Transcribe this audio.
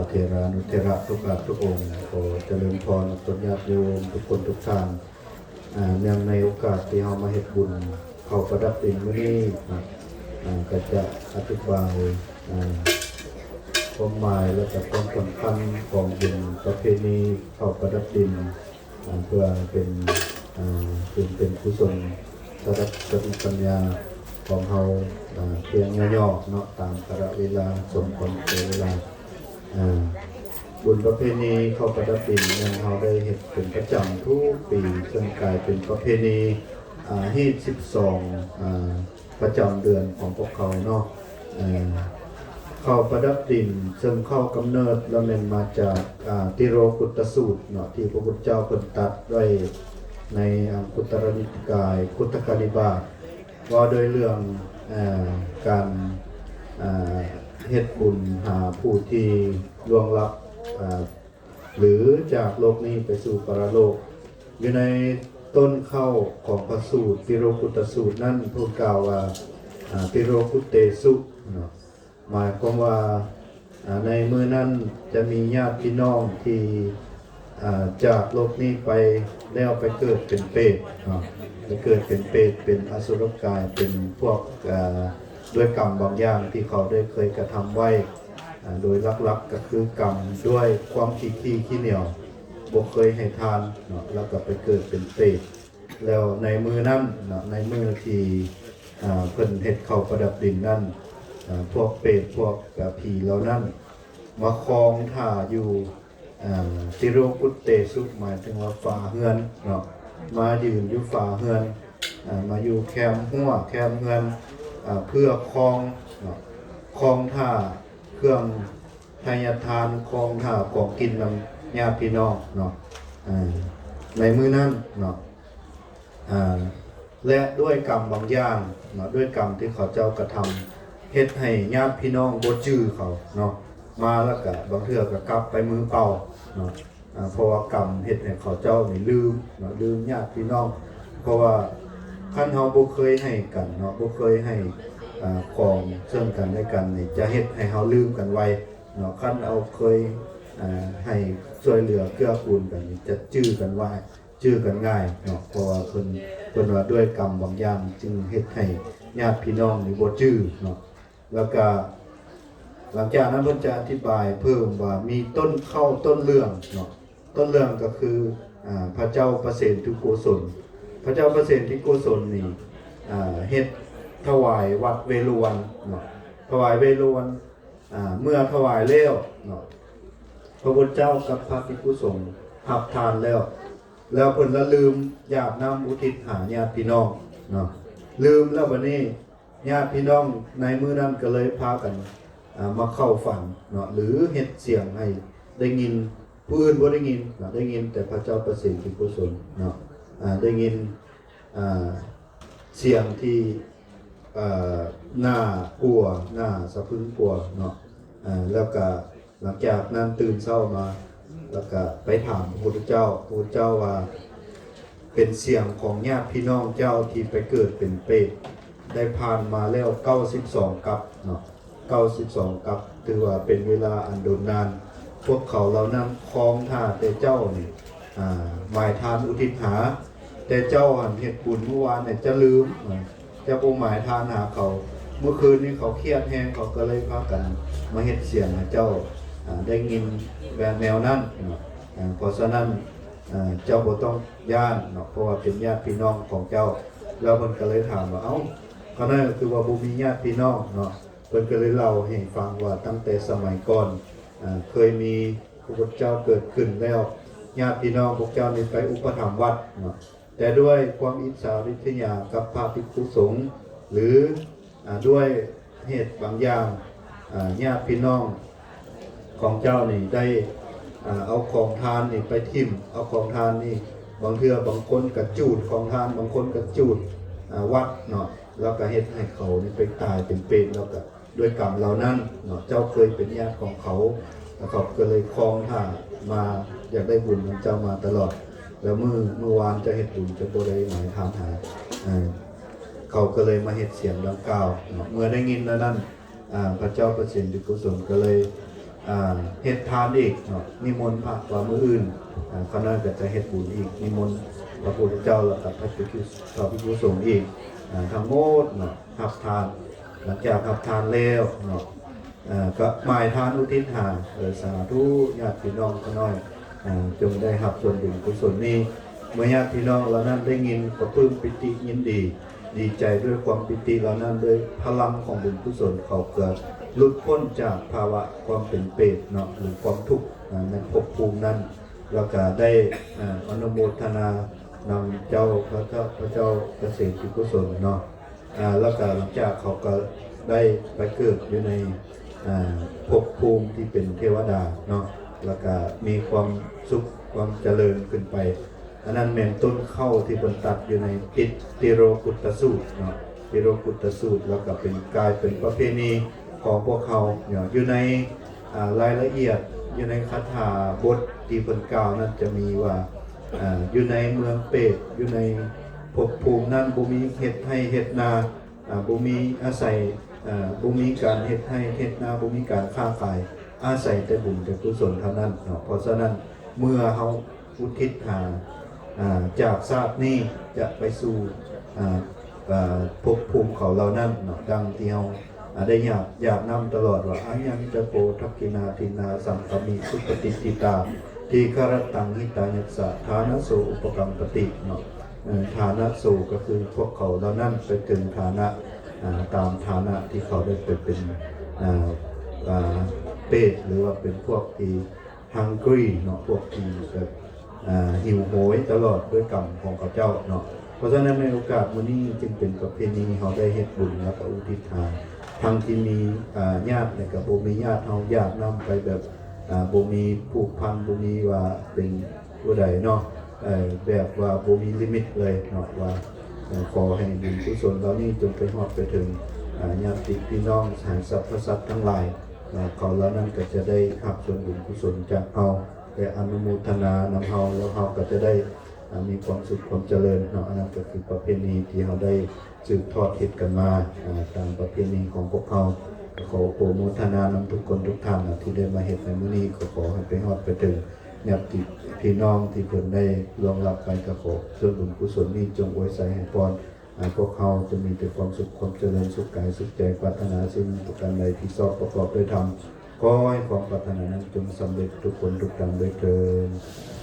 ເຖລານຸເຖລະທຸກອາດທຸກອົງ ຂໍຈະເລີນພອນອອກຕົນຍາດໂຍມທຸກຄົນທຸກທ່ານ. ອາ ເນື່ອງໃນໂອກາດທີ່ເຮົາມາເຮັດບຸນເຂົ້າປະດັບດິນມື້ນີ້ນະ ອາ ກໍຈະອະທິບາຍ ອາ ຄວາມໝາຍ ແລະ ກະຄວາມສຳຄັນຂອງບຸນປະເພນີເຂົ້າປະດັບດິນ ອາ ເພື່ອເປັນ ອາ ເປັນ ເປັນກຸສົນສຳລັບສະຕິປັນຍາຂອງເຮົາ ອາ ພຽງຫຍໍ້ໆເນາະ ຕາມກາລະເວລາ ສົມຄວນແກ່ເວລາ. ອາ ບຸນປະເພນີເຂົ້າປະດັບດິນນັ້ນ ເຮົາໄດ້ເຮັດເປັນປະຈຳທຸກປີ ເຊິ່ງກາຍເປັນປະເພນີ ອາ ຮີດສິບສອງ ອາ ປະຈຳເດືອນຂອງພວກເຂົາເນາະ. ເອີ ເຂົ້າປະດັບດິນ ເຊິ່ງເຂົ້າກຳເນີດລະແມ່ນມາຈາກ ອາ ຕິໂລກຸດຕະສູດເນາະ ທີ່ພະພຸດທະເຈົ້າເພິ່ນຕັດໄວ້ໃນອັງຄຸດຕະລະນິກາຍ ຄຸດທະກະນິບາດ ເວົ້າໂດຍເລື່ອງ ເອີ ການ ເອີ ເຮັດບຸນຫາຜູ້ທີ່ລ່ວງລັບ ເອີ ຫຼື ຈາກໂລກນີ້ໄປສູ່ປະລະໂລກ. ຢູ່ໃນຕົ້ນເຄົ້າຂອງພະສູດ ຕິໂລກຸດຕະສູດນັ້ນ ເພິ່ນກ່າວວ່າ ອາ ຕິໂລກຸດເຕສຸ ເນາະ ໝາຍຄວາມວ່າ ອາ ໃນມື້ນັ້ນຈະມີຍາດພີ່ນ້ອງທີ່ ອາ ຈາກໂລກນີ້ໄປແລ້ວໄປເກີດເປັນເປດເນາະ ໄປເກີດເປັນເປດ ເປັນອະສຸລະກາຍ ເປັນພວກ ອາ ດ້ວຍກຳບາງຢ່າງທີ່ເຂົາໄດ້ເຄີຍກະທຳໄວ້ ອາ ໂດຍຫຼັກໆກໍຄືກຳດ້ວຍຄວາມຂີ້ຂີ້ຂີ້ໜຽວ ບໍ່ເຄີຍໃຫ້ທານເນາະ ແລ້ວກໍໄປເກີດເປັນເປດ. ແລ້ວໃນມື້ນັ້ນເນາະ ໃນມື້ທີ່ ອາ ເພິ່ນເຮັດເຂົ້າປະດັບດິນນັ້ນ ອາ ພວກເປດ ພວກ ອາ ຜີເຫຼົ່ານັ້ນ ມາຄອງຖ້າຢູ່ ອາ ຕິໂລກຸດເຕສຸ ໝາຍເຖິງວ່າຝາເຮືອນເນາະ ມາຢືນຢູ່ຝາເຮືອນ ອາ ມາຢູ່ແຄມຮົ້ວແຄມເຮືອນ ອາ ເພື່ອຄອງເນາະ ຄອງຖ້າເຄື່ອງໄທຍະທານ ຄອງຖ້າຂອງກິນນຳຍາດພີ່ນ້ອງເນາະ ອາ ໃນມື້ນັ້ນເນາະ. ອາ ແລະ ດ້ວຍກຳບາງຢ່າງເນາະ ດ້ວຍກຳທີ່ເຂົາເຈົ້າກະທຳ ເຮັດໃຫ້ຍາດພີ່ນ້ອງບໍ່ຈື່ເຂົາເນາະ ມາແລ້ວກະບາງເທື່ອກະກັບໄປມືເປົ່າເນາະ ອາ ເພາະວ່າກຳເຮັດໃຫ້ເຂົາເຈົ້ານີ້ລືມເນາະ ລືມຍາດພີ່ນ້ອງ ເພາະວ່າຄັນເຮົາບໍ່ເຄີຍໃຫ້ກັນເນາະ ບໍ່ເຄີຍໃຫ້ ອາ ຂອງເຊິ່ງກັນແລະກັນນີ້ ຈະເຮັດໃຫ້ເຮົາລືມກັນໄວເນາະ. ຄັນເຮົາເຄີຍ ອາ ໃຫ້ຊ່ວຍເຫຼືອເກື້ອກູນກັນນີ້ ຈະຈື່ກັນໄວ ຈື່ກັນງ່າຍເນາະ ເພາະວ່າເພິ່ນ ເພິ່ນວ່າດ້ວຍກຳບາງຢ່າງຈຶ່ງເຮັດໃຫ້ຍາດພີ່ນ້ອງນີ້ບໍ່ຈື່ເນາະ. ແລ້ວກະຫຼັງຈາກນັ້ນເພິ່ນຈະອະທິບາຍເພີ່ມວ່າມີຕົ້ນເຄົ້າຕົ້ນເລື່ອງເນາະ ຕົ້ນເລື່ອງກໍຄື ອາ ພະເຈົ້າປະເສນທິໂກສົນ ພະເຈົ້າປະເສນທິໂກສົນນີ້ ອາ ເຮັດຖວາຍວັດເວລຸວັນເນາະ ຖວາຍເວລຸວັນ ອາ ເມື່ອຖວາຍແລ້ວເນາະ ພະພຸດທະເຈົ້າກັບພະພິກຂຸສົງຮັບທານແລ້ວ ແລ້ວເພິ່ນລະລືມຢາດນ້ຳອຸທິດຫາຍາດພີ່ນ້ອງເນາະ ລືມແລ້ວບັດນີ້ຍາດພີ່ນ້ອງໃນມື້ນັ້ນກໍເລີຍພາກັນ ອາ ມາເຂົ້າຝັນເນາະ ຫຼືເຮັດສຽງໃຫ້ໄດ້ຍິນ ຜູ້ອື່ນບໍ່ໄດ້ຍິນເນາະ ໄດ້ຍິນແຕ່ພະເຈົ້າປະເສນທິໂກສົນເນາະ ອາ ໄດ້ຍິນ ອາ ສຽງທີ່ ອາ ໜ້າກົວ ໜ້າສະພຶງກົວເນາະ ອາ ແລ້ວກະຫຼັງຈາກນັ້ນຕື່ນເຊົ້າມາ ແລ້ວກະໄປຖາມພະພຸດທະເຈົ້າ ພະພຸດທະເຈົ້າວ່າ ເປັນສຽງຂອງຍາດພີ່ນ້ອງເຈົ້າທີ່ໄປເກີດເປັນເປດ ໄດ້ຜ່ານມາແລ້ວເກົ້າສິບສອງກັບເນາະ ເກົ້າສິບສອງກັບ ຖືວ່າເປັນເວລາອັນດົນນານ ພວກເຂົາເຫຼົ່ານັ້ນຄອງຖ້າແຕ່ເຈົ້ານີ້ ອາ ໝາຍທານອຸທິດຫາ ແຕ່ເຈົ້າຫັ້ນເຮັດບຸນມື້ວານນີ້ ເຈົ້າລືມ ເຈົ້າບໍ່ໝາຍທານຫາເຂົາ ມື້ຄືນນີ້ເຂົາຄຽດແຮງ ເຂົາກໍເລີຍພາກັນມາເຮັດສຽງໃຫ້ເຈົ້າ ອາ ໄດ້ຍິນແບບແນວນັ້ນເນາະ ອາ ເພາະສະນັ້ນ ອາ ເຈົ້າບໍ່ຕ້ອງຢ້ານເນາະ ເພາະວ່າເປັນຍາດພີ່ນ້ອງຂອງເຈົ້າ. ແລ້ວເພິ່ນກໍເລີຍຖາມວ່າ ເອົ້າ ຂ້ານ້ອຍຄືວ່າບໍ່ມີຍາດພີ່ນ້ອງເນາະ ເພິ່ນກໍເລີຍເລົ່າໃຫ້ຟັງວ່າ ຕັ້ງແຕ່ສະໄໝກ່ອນ ອາ ເຄີຍມີພະພຸດທະເຈົ້າເກີດຂຶ້ນແລ້ວ ຍາດພີ່ນ້ອງພວກເຈົ້ານີ້ໄປອຸປະຖຳວັດເນາະ ແຕ່ດ້ວຍຄວາມອິດສາລິດສະຍາກັບພະພິກຂຸສົງ ຫຼື ອາ ດ້ວຍເຫດບາງຢ່າງ ອາ ຍາດພີ່ນ້ອງຂອງເຈົ້ານີ້ໄດ້ ອາ ເອົາຂອງທານນີ້ໄປຖິ້ມ ເອົາຂອງທານນີ້ ບາງເທື່ອບາງຄົນກະຈູດຂອງທານ ບາງຄົນກະຈູດ ອາ ວັດເນາະ ແລ້ວກະເຮັດໃຫ້ເຂົານີ້ໄປຕາຍເປັນເປດ ແລ້ວກະ ດ້ວຍກຳເຫຼົ່ານັ້ນເນາະ ເຈົ້າເຄີຍເປັນຍາດຂອງເຂົາ ແລ້ວເຂົາກໍເລີຍຄອງຖ້າມາ ຢາກໄດ້ບຸນນຳເຈົ້າມາຕະຫຼອດ ແລ້ວມື້ ມື້ວານເຈົ້າເຮັດບຸນ ເຈົ້າບໍ່ໄດ້ໝາຍທານຫາ ເອີ ເຂົາກໍເລີຍມາເຮັດສຽງດັ່ງກ່າວເນາະ. ເມື່ອໄດ້ຍິນແນວນັ້ນ ອາ ພະເຈົ້າປະເສນທິໂກສົນກໍເລີຍ ອ່າ ເຮັດທານອີກເນາະ ນິມົນພະວ່າມື້ອື່ນ ອ່າ ຂ້ານ້ອຍກໍຈະເຮັດບຸນອີກ ນິມົນພະພຸດທະເຈົ້າ ແລ້ວກໍພະພິກຂຸ ພະພິກຂຸສົງອີກ ອ່າ ທັງໝົດເນາະ ຮັບທານ. ຫຼັງຈາກຮັບທານແລ້ວເນາະ ອ່າ ກໍໝາຍທານອຸທິດຫາ ເອີ ສາທຸ ຍາດພີ່ນ້ອງຂ້ານ້ອຍ ອ່າ ຈົ່ງໄດ້ຮັບສ່ວນບຸນກຸສົນນີ້. ເມື່ອຍາດພີ່ນ້ອງເຫຼົ່ານັ້ນໄດ້ຍິນ ກໍປຶ້ມປີຕິຍິນດີ ດີໃຈດ້ວຍຄວາມປີຕິເຫຼົ່ານັ້ນ ດ້ວຍພະລັງຂອງບຸນກຸສົນ ເຂົາກໍຫຼຸດພົ້ນຈາກພາວະຄວາມເປັນເປດເນາະ ຫຼືຄວາມທຸກ ອ່າ ໃນພົບພູມນັ້ນ ແລ້ວກໍໄດ້ ອ່າ ອະນຸໂມທະນານຳເຈົ້າ ພະເຈົ້າ ພະເຈົ້າກະເສມທິກຸສົນເນາະ ອ່າ ແລ້ວກໍຫຼັງຈາກເຂົາກໍໄດ້ໄປເກີດຢູ່ໃນ ອ່າ ພົບພູມທີ່ເປັນເທວະດາເນາະ ແລ້ວກໍມີຄວາມສຸກຄວາມຈະເລີນຂຶ້ນໄປ. ອັນນັ້ນແມ່ນຕົ້ນເຄົ້າທີ່ເພິ່ນຕັດຢູ່ໃນຕິ ຕິໂລກຸດຕະສູດເນາະ ຕິໂລກຸດຕະສູດ ແລ້ວກໍເປັນ ກາຍເປັນປະເພນີຂອງພວກເຮົາເນາະ ຢູ່ໃນ ອ່າ ລາຍລະອຽດ ຢູ່ໃນຄາຖາບົດທີ່ເພິ່ນກ່າວນັ້ນຈະມີວ່າ ອ່າ ຢູ່ໃນເມືອງເປດ ຢູ່ໃນພົບພູມນັ້ນບໍ່ມີເຮັດໄຮ່ເຮັດນາ ອ່າ ບໍ່ມີອາໄສ ອ່າ ບໍ່ມີການເຮັດໄຮ່ເຮັດນາ ບໍ່ມີການຄ້າຂາຍ ອາໄສແຕ່ບຸນແຕ່ກຸສົນເທົ່ານັ້ນເນາະ. ເພາະສະນັ້ນ ເມື່ອເຮົາອຸທິດຫາ ອ່າ ຈາກຊາດນີ້ຈະໄປສູ່ ອ່າ ອ່າ ພົບພູມເຂົາເຫຼົ່ານັ້ນເນາະ ດັ່ງທີ່ເຮົາ ອ່າ ໄດ້ຢາກ ຢາກນຳຕະຫຼອດວ່າ ອາຍັງຈະໂກ ທັກກິນາ ທິນນາ ສັງຄະມິ ສຸປະຕິດທິຕາ ທີຄະຣະຕັງ ຫິຕາຍັດສະ ຖານະໂສ ອຸປະກັມປະຕິ ເນາະ. ເອີ ຖານະໂສ ກໍຄືພວກເຂົາເຫຼົ່ານັ້ນໄປເຖິງຖານະ ອ່າ ຕາມຖານະທີ່ເຂົາໄດ້ໄປເປັນ ອ່າ ອ່າ ເປດ ຫຼືວ່າເປັນພວກທີ່ hungry ເນາະ ພວກທີ່ແບບ ອ່າ ຫິວໂຫຍຕະຫຼອດດ້ວຍກຳຂອງເຂົາເຈົ້າເນາະ. ເພາະສະນັ້ນໃນໂອກາດມື້ນີ້ຈຶ່ງເປັນປະເພນີ ເຮົາໄດ້ເຮັດບຸນ ແລ້ວກໍອຸທິດຫາ ທັງທີ່ມີ ອ່າ ຍາດ ແລະກໍບໍ່ມີຍາດ ເຮົາຢາກນຳໄປແບບ ອ່າ ບໍ່ມີຜູກພັນ ບໍ່ມີວ່າເປັນຜູ້ໃດເນາະ ເອີ ແບບວ່າບໍ່ມີລິມິດເລີຍເນາະ ວ່າ ເອີ ຂໍໃຫ້ບຸນກຸສົນເຫຼົ່ານີ້ຈົ່ງໄປຮອດໄປເຖິງ ອ່າ ຍາດຕິພີ່ນ້ອງ ສາຍສັບພະສັດທັງຫຼາຍ ອ່າ ເຂົາເຫຼົ່ານັ້ນກໍຈະໄດ້ຮັບສ່ວນບຸນກຸສົນຈາກເຮົາ ແລະ ອະນຸໂມທະນານຳເຮົາ ແລ້ວເຮົາກໍຈະໄດ້ ອ່າ ມີຄວາມສຸກຄວາມຈະເລີນເນາະ. ອັນນັ້ນກໍຄືປະເພນີທີ່ເຮົາໄດ້ສືບທອດເຮັດກັນມາ ອ່າ ຕາມປະເພນີຂອງພວກເຮົາ. ກໍຂໍອະນຸໂມທະນານຳທຸກຄົນທຸກທ່ານນະ ທີ່ໄດ້ມາເຮັດໃນມື້ນີ້ ກໍຂໍໃຫ້ໄປຮອດໄປເຖິງຍາດຕິພີ່ນ້ອງທີ່ເພິ່ນໄດ້ລ່ວງລັບໄປ. ກໍຂໍສ່ວນບຸນກຸສົນນີ້ຈົ່ງອວຍໄຊໃຫ້ພອນ ໃຫ້ພວກເຮົາຈົ່ງມີແຕ່ຄວາມສຸກຄວາມຈະເລີນ ສຸກກາຍສຸກໃຈ ປາດຖະໜາສິ່ງປະການໃດທີ່ຊອບປະກອບດ້ວຍທຳ ຂໍໃຫ້ຄວາມປາດຖະໜານັ້ນຈົ່ງສຳເລັດທຸກຄົນທຸກທ່ານດ້ວຍເທີ້ນ.